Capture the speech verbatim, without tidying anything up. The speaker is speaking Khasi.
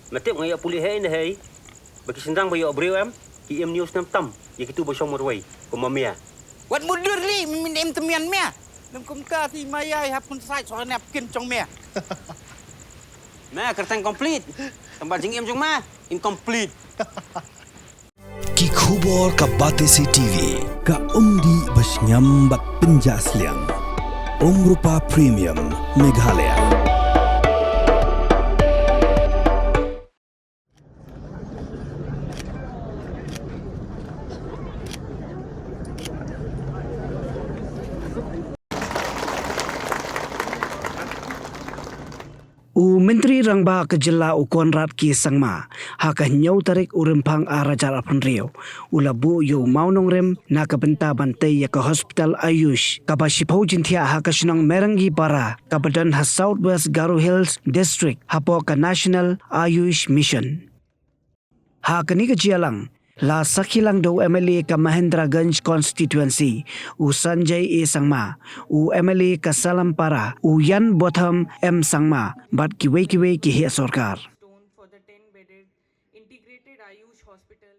Me tip nga ïoh pule hei ne hei. Ba ki shynrang ba ïoh briew em, ki im news nam tam ïa kitu ba shong marwei kum ma mia. Wat mutdur li, me im temian mia. Lem kumta ti ma ïai hap kun sait soh nep kin jong mia. Me kyrteng complete. Tang ba jingim jong me incomplete. Ki khubor ka Batesi T V. Ka umdih ba shngiam bad pynjah sliang. Umrupa Premium Meghalaya. U Myntri Rangbah ka jylla u Conrad K Sangma, ha ka hynñiew tarik u Rymphang ar hajar arphew hynriew, u la buh ïa u mawnongrim na ka bynta ban tei ïa ka hospital Ayush, kaba shiphew jingthiah ha ka shnong Merangipara, kaba don ha South West Garo Hills District, hapoh ka National Ayush Mission. Ha kane ka jingïalang, la sakhi lang da u M L A ka Mahendraganj Constituency, u Sanjay A Sangma, u M L A ka Salampara, u Ianbotham M Sangma, bad kiwei kiwei ki heh sorkar. Stone for the ten bedded integrated Ayush hospital.